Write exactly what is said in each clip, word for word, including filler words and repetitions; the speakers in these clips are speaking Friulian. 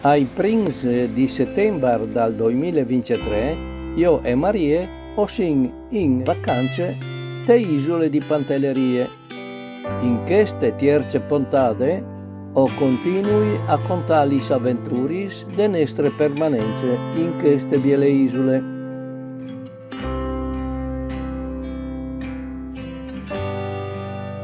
Ai prins di setembar dal doimil e vincjetrê, jo e Marie o sin in vacance te isule di Pantelerie. In cheste tierce pontade o continui a contâ lis aventuris de nestre permanence in cheste biele isule.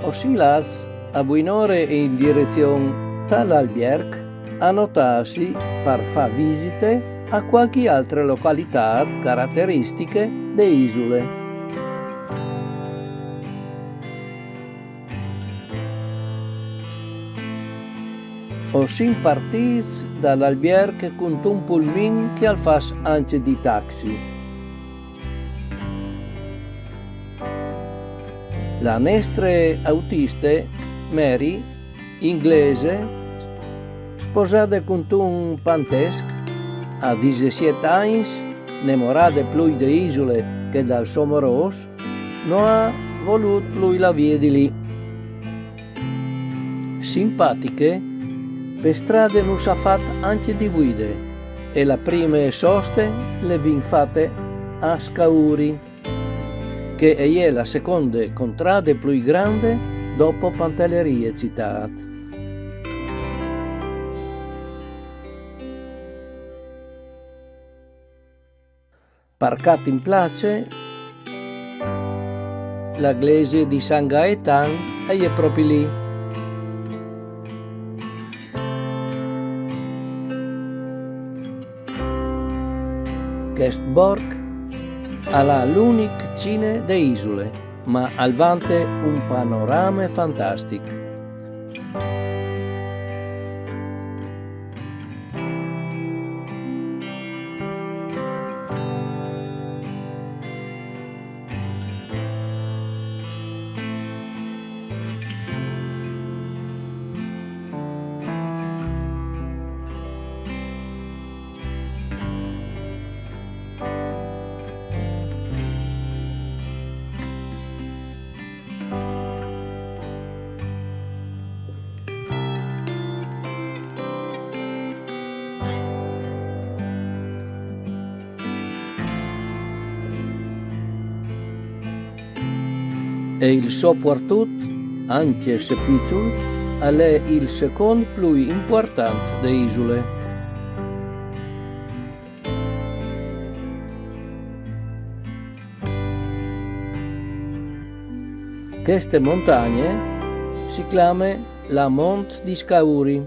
O sin lâts a buinore in direzion tal Albierc a notâsi par fâ visite a cualchi altre localitât carateristiche de isule. O sin partîts dal Albierc cuntun pulmin che al fâs ancje di taxi. La nestre autiste, Mary, inglese, sposade cuntun pantesc, a disesiet agns, nemorade plui de isule che dal so morôs, no à volût plui lâ vie di li. Simpatiche, pe strade nus à fat ancje di vuide, e la prime soste le vin fate a Scauri, che e je la seconde contrade plui grande dopo Pantelerie citât. Parcât in place, la glesie di San Gaetan e je propit li. Chest borc al à l'unic cine de isule, ma al vante un panorame fantastic. E il so puartut, ancje se piçul, al è il secont plui impuartant de isule. Cheste montagne si clame la Mont di Scauri.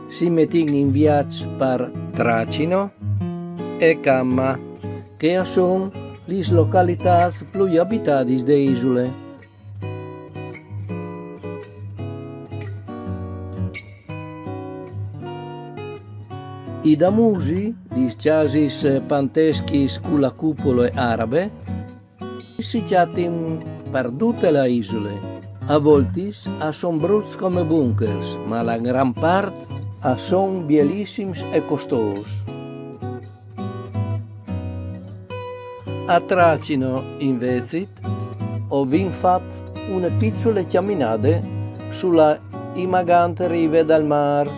Si metìn in viaç par Tracino e Camma, che a son lis localitâts plui abitadis de isule. I damusi, lis cjasis panteschis cu la cupole arabe, si cjatin par dute la isule. A voltis a son bruts come bunkers, ma la gran part a son bielissims e costôs. A Tracino, invezit, o vin fat une piçule cjaminade su la imagante rive dal mâr.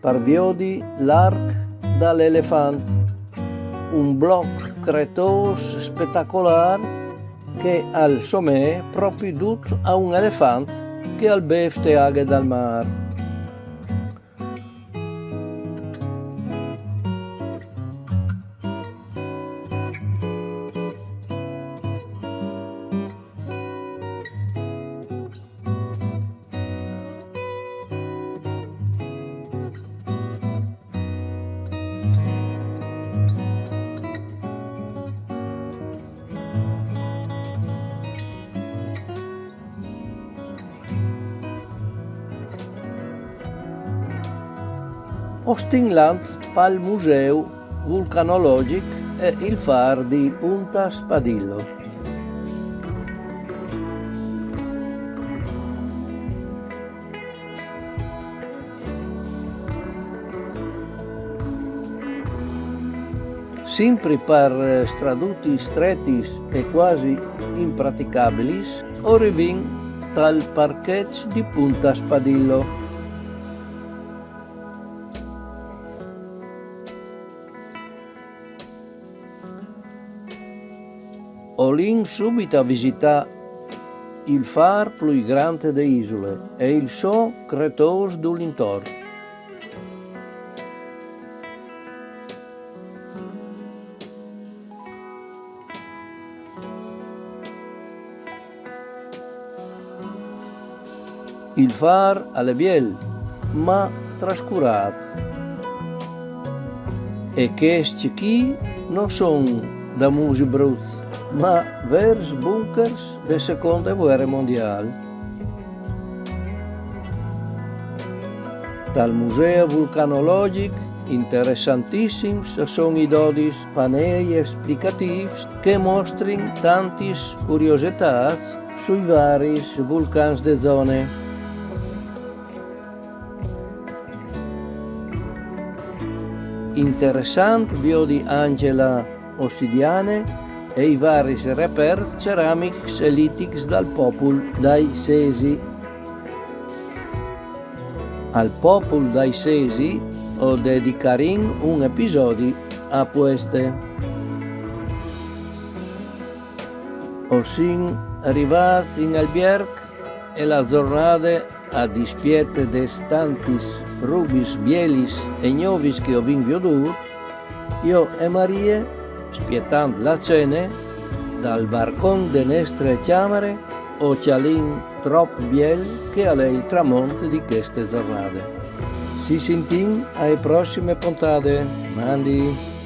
Par viodi l'Arc dal Elefant, un bloc cretôs spetacolâr che al somee propit dut a un elefant che al bêf te aghe dal mâr. O stin lant pal Museu vulcanologic e il fâr di Punta Spadillo. Simpri par stradutis stretis e quasi impraticabilis, o rivìn tal parcheç di Punta Spadillo. O lin subit a visitâ il fâr plui grant de isule e il so cretôs dulintor. Il fâr al è biel, ma trascurât. E chescj chi no son damusi bruts, ma vêrs buncars de seconde vuere mondiâl. Tal museu vulcanologjic interessantissims a son i dodis panei esplicatîfs che a mostrin tantis curiositâts sui varis vulcans de zone. Interessant viodi ancje la ossidiane e i varis reperts ceramics e litics dal popul dai Sesi. Al popul dai Sesi o dedicarìn un episodi a pueste. O sin rivâts in Albierc e la zornade, a dispiet des tantis robis bielis e gnovis che o vin viodût, jo e Marie, spietant la cene, dal barcon de nestre cjamare, o cjalìn trop biel che al è il tramont di cheste zornade. Si sintìn ae prossime pontade. Mandi!